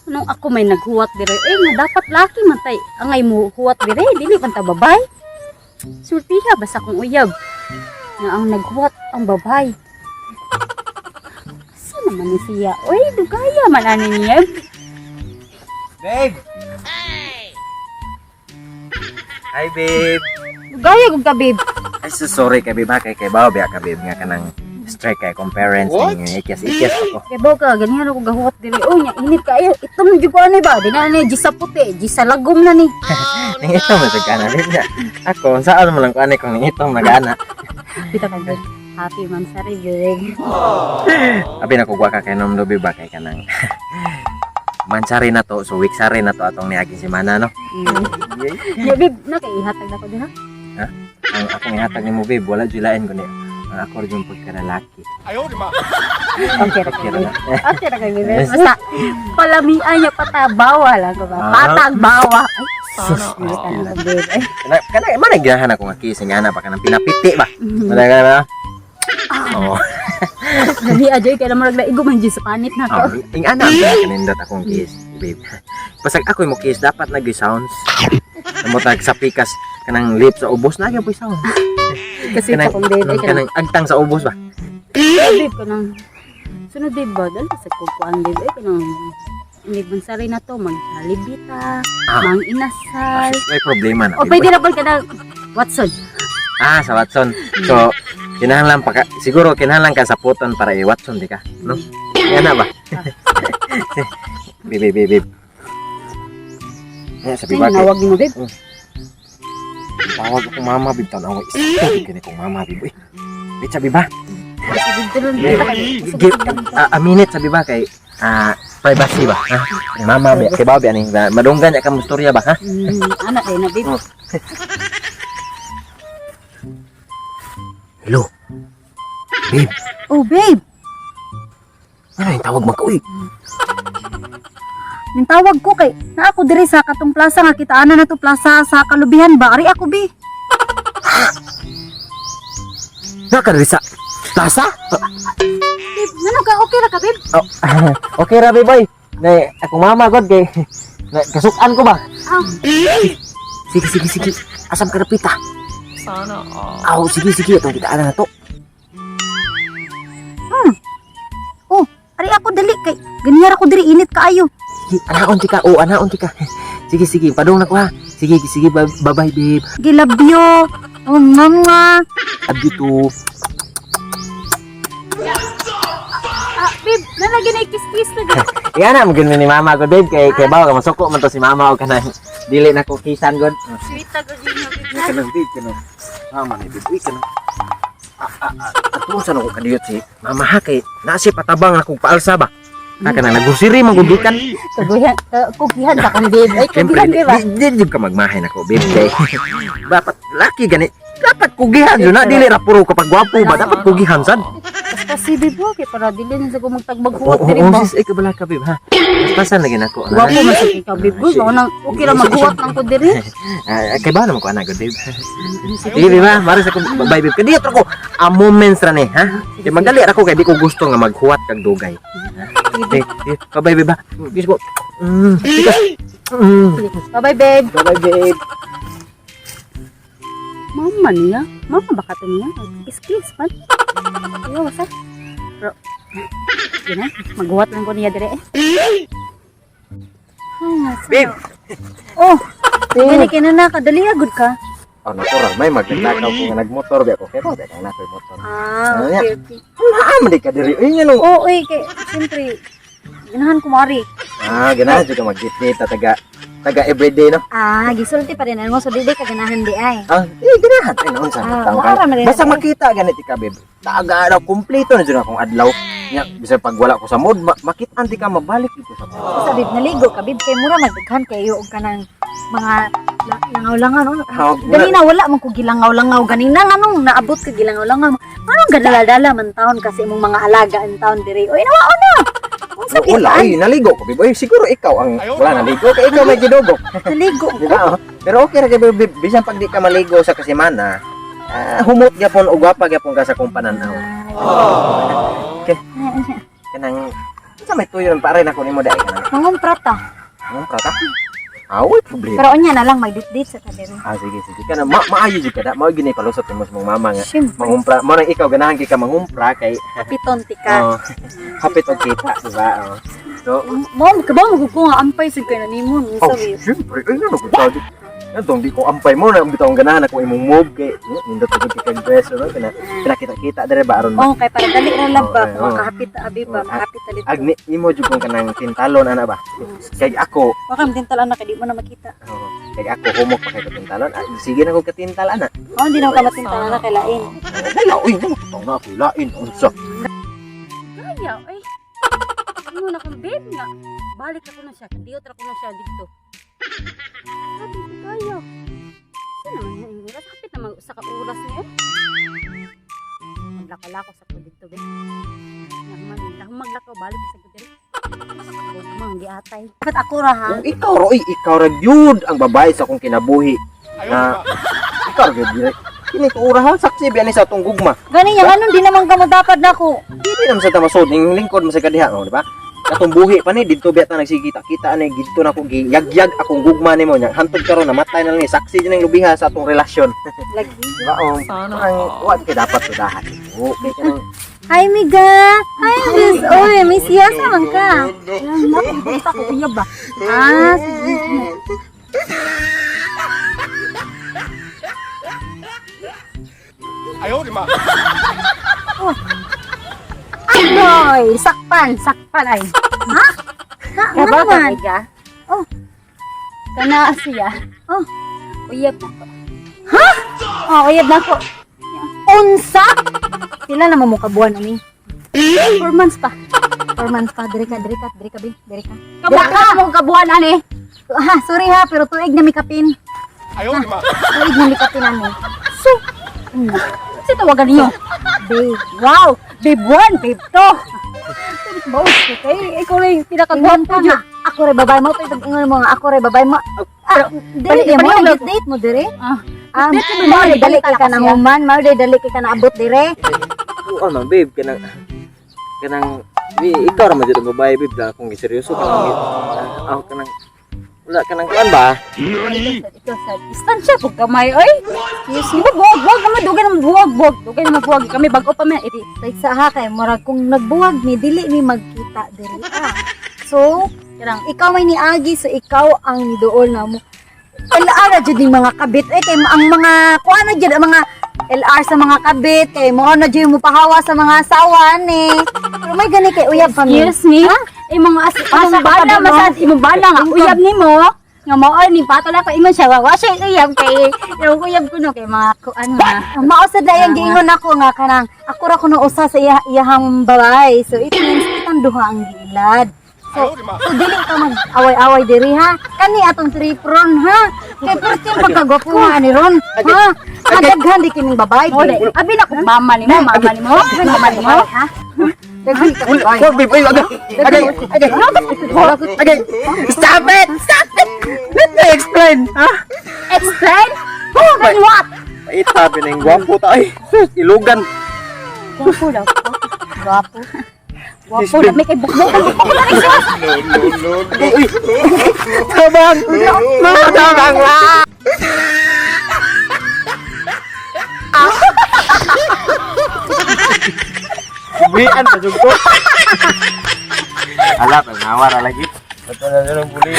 Nung ako may naghuwat dire, eh nga dapat laki man tay angay mo huwat dire, dili man ta babay. Sultiha basta kong uyab nga ang naghuwat ang babay. Asa naman ni siya? Uy, dugaya man ani niya. Babe! Hi, babe! Dugaya gud ka, babe. Ay, so sorry kay babe ha, kay bawo biya ka, babe, nga kanang strike kay kong parents ning ikyas-ikyas ako. Kay bawo ka, ganihan ako gahuwat dire. Uy, nya init kaayo. Itom jud ko ani ba? Di na ni gisa puti, gisa lagom na ni. Ning ito mo sa kana babe niya. Ako, saan mo lang ko ani kung ning itong nagana. Kita ka, babe. Happy man sa babe. Abi na kugwa ka kay nom do babe ba kay kanang Mansari na to, so weeksari na to atong niaging semana, no? Ya, babe, na kay ihatag na ko diha. Ang akong ihatag nimo, babe, wala julain ko ni. Ang ako rin yung pagkalalaki. Okay ra Okay kay ra babe. na. Okay ra kay babe. Basta palamian niya patabawa lang ko ba. Ah. Patagbawa. Ay, Sus, hindi ka na ko, babe. Ay. Kana kana man ang ginahan ako nga kissing ana pa kanang pinapiti ba. Wala ka na. Oh. Dali ajoy kay naman nagdaigo man jud sa panit na Oh, ko. ing ana ang kanindot akong kiss, babe. Pasag ako mo kiss dapat nag sounds. Namutag sa pikas kanang lips sa ubos na gyud sound. Kasi sa kong babe ay kanang Kanang agtang sa ubos ba. babe kanang sunod babe ba dali sa kukuan babe ay kanang hindi bansari na to mag Jollibee ta, Ah. mang inasal. Ah, may problema na. O Babe. pwede na ba kanang Watson? Ah, sa Watson. So, kinahanglan pa ka, siguro kinahanglan ka sa puton para i Watson di ka, no? Yan na ba? Babe, babe, babe. Eh, sabi Ay, ba kay nawag mo babe. Tawag ako mama, bib, tanawa. Istupid kini kong mama, bib. Uy, wait, sabi ba? Give, a minute, sabi ba, kay, privacy ba? Ha? Ang mama, ba? Kay Bobby, aning, madunggan niya ka mo storya ba, ha? Anak eh na babe. Oh. Hello? Babe, Oh babe, ano yung tawag mo ka? Uy, nintawag ko kay na ako diri sa katong plaza nga kitaanan na to plaza sa Kalubihan ba? Ari ako bi. nakadiri sa plaza? Babe, ngano ka okay ra ka babe? Oh, okay ra, babe, boy. Nay, akong mama, god, kay, na, kasukan ko ba? Ah. Sige, sige, sige. Asam ka na, pita. Sana all. Aw, sige, sige. Itong kitaan na to. Oh, ari ako dali kay ganiyar ako diri init kaayo. Sige, anaon ti ka. Oh, anaon ti ka. Sige, sige. Padung na ko ha. Sige, sige. Bye-bye, babe. Gilabyo. Oh, mama. Love you too. Ah, babe, nalagi na kiss-kiss na gid. Yan na, maganda ni mama ko, babe. Kay bawa ka, masuko man to si mama o kanang dili na ko kisan, god. Sweet ta gud niyo babe. Kanang, babe, kanang. Mama ni, babe. Uy, kanang. Ato sa ko kadiyot si mama ha, kay nasi patabang akong paalsa ba. Ha, kanang nagusiri, magugikan. Kugihan, kugihan sa kong babe. Ay, Siyempre, kugihan di ba? di ka magmahay nako, babe. Kay, dapat laki gani. Dapat kugihan yun na. Dili ra puro kapag gwapo ba. Dapat kugihan sad. Basta si babe oh, kay para dili na sa ko Oo, magtagbaghuwat oo, diri oo, ba. sis, ikaw bala ka, babe, ha? Pasan lagi nako. Ha? Gwapo man sa ikaw babe. Uy, mao nang okay ra maghuwat lang ko diri. Ah, kay ba naman ko anak, babe? Sige, babe, ha? Maris ako, bye, babe. Kaya ko, a moments ra ni, ha? Kay magdali ra ko kay di ko gusto nga maghuwat kag dugay. Sige, sige, bye, babe, ha? Kiss ko. Sige. Bye-bye babe. Bye, babe. Mama niya. Mama baka to niya. Kiss-kiss man. Ayaw, basta. Pero, yun na. Maghuwat lang ko niya dire eh. Ay, nasa. Babe! Oh, dili kay na kadali agud ka. Oh, natural. May magtatakaw ko nga nagmotor. Biya ko. Kaya ba kang natoy motor. Ah, Ano niya? okay. Wala man di ka diri. Uy, nga nung. Oo, eh, kay, siyempre, ganahan ko mari. Ah, ganahan jud ka mag-date taga taga everyday, no? Ah, gisulti pa rin mo so dili ka ganahan di ay. Ah, eh, ganahan. Ay, noon sa Ah, taong wala ka. man rin Basta ako. makita ganit ka, babe. Taga na kumpleto na jud akong adlaw. Nya, bisan pag wala ko sa mood, makita anti ka mabalik dito sa mood. Sa bib naligo ka bib kay mura magdaghan kayo og kanang mga langaw-langaw no. Ah, Ganina wala man ko gilangaw-langaw ganina nganong naabot ka gilangaw-langaw. Anong gadala-dala man taon kasi imong mga alaga ang taon diri. Oy nawao na. Unsa Wala, kita? ay, naligo ko, babe. Ay, siguro ikaw ang wala naligo kay ikaw may gidugok. Naligo Di ba? Oh? Pero okay ra kay babe, bisan pag di ka maligo sa kasemana, humot gyapon og gwapa gyapon ka sa kong pananaw. Okay. Kanang Unsa may tuyo ng pare nako nimo dai ka? Mangumpra ta. Anong prata? Aw, problema. Pero unya na lang magdit-dit sa ta diri. Ah, sige, sige. Kana maayo jud ka da. Mao gini palusot nimo sa mong mama nga. Siyempre. Mangumpra. Mo nang ikaw ganahan kay ka mangumpra kay Kapiton ti ka. oh, hapit og kita, di ba? Oh. So, Mom, kabaw mo ko nga ampay sa kay nimo. oh, siyempre, ay, ano ko sabi? Yan, di ko ampay mo na, bitaw ang ganahan ako imong move kay, nindot ko kay kag dress, no? Kana, pinakita-kita dire ba aron ma. Oh, kay para dali ra lang ba Oo, kung oo. makahapit ta abi ba, Oo, makahapit ta dito. Agni imo jud kung kanang tintalon ana ba? Kay ako, Baka matintal anak, di mo na makita. oh, kay ako humok pa kay katintalon. Ah, sige na ko katintal ana. Oh, hindi na ka matintal anak kay lain. Wala, uy, no, tong na ako lain unsa. Kaya, ay. Ano na kong babe nga. Balik ako na siya. Diot ra ko na siya dito. Sabi ko kaya. Sino naman yung oras? Hapit naman sa ka oras niya eh. Maglakaw-lakaw sa ko dito, babe. Yaman, dahong maglakaw, balik sa ko dito. Mang giatay. Dapat ako ra ha. Kung ikaw ro, uy, ikaw ra gyud ang babae sa akong kinabuhi. Na ikaw ra gyud. Kini tuura ha, saksi biya ni sa atong gugma. Gani niya nganong di naman kamo dapat nako. Dili naman sa tamasod ning lingkod mo sa kadiha, oh, di ba? Katong buhi pa ni didto biya ta nagsigita-kita ani didto na ko giyagyag akong gugma nimo nya. Hantod karon namatay na lang ni saksi din ang lubiha sa atong relasyon. Lagi. Di ba? Oh, Sana ang all. wa kay dapat tudahan. Oh, kay kanang Hi Miga. Hi Miss. Oy, Miss Yasa man ka. Napunta ko kuya ba? Ah, sige. Agoy, sakpan. Sakpan ay. Ha? Nga Kaba ka naman. ka? Oh. Kana siya. Oh. Uyab na ko. Ha? Oh, uyab na ko. Unsa? Sila na mo kabuan ani. 4 months pa. 4 months pa diri ka, diri ka, diri ka bi, diri ka. Kabwa ka mo kabuan ani. Ha, sorry ha, pero tuig na mikapin. Tuig na mikapin ani. So, si tawagan niyo. Babe. Wow, babe 1, babe 2. Baos ko kay ikaw na yung Ingon pinakagwapo ka nga, ako rin babay mo, ito ingon mo nga, ako rin babay mo. Ah, dili balik- mo, balik- date mo dire. Ah, Ah, date mo, mao balik- dali balik kay ka ka na siya. human, mao dali kay ka na abot dire. oh, man babe kanang kanang bi ikaw ra man jud ang babae babe na akong giseryoso kanang ako kanang wala kanang kuan ba? Ikaw sa distansya pug kamay oy. Excuse me, buwag buwag naman dugay naman buwag buwag dugay naman buwag kami bag-o pa man iti. Like sa ha kay murag kung nagbuwag mi dili mi magkita dire ah. So, Kanang ikaw may niagi so ikaw ang niduol na mo. LR na jud ning mga kabit eh kay ang mga kuan na jud ang mga LR sa mga kabit kay mo na jud mo pahawa sa mga asawa ni. Pero may gani kay uyab pa mi. Excuse me? Imong as Asa imong ka bala pa ba, masad imong bala nga uyab nimo nga mao ni patol ako ingon siya wa siya uyab kay yung uyab kuno kay mga kuan nga. Mao sad na yang giingon ako nga kanang ako ra kuno usa sa iya iyahang babae. So it means kitang duha ang giilad. So dili ka mag-away-away diri ha. Kani atong trip ron ha. Kay pertin pagkagwapo nga ni ron ha. Madaghan di kining babae. Mo di. dai abi na ko mama nimo, mama nimo, mama nimo. Ha? Daghan ka Wala, wag, babe, ay, agay, agay, agay, agay, stop it, stop it, let me explain, ha? Explain? Who then what? Ay, tabi na yung gwapo ta, ay, sus, ilugan. Gwapo daw. Gwapo. Gwapo na may kay bukbuk. Ay, uy, tabang, mga tabang, ah! Buwian pa jud ko. Ala, pag nawara lagi. Ito na lang buli.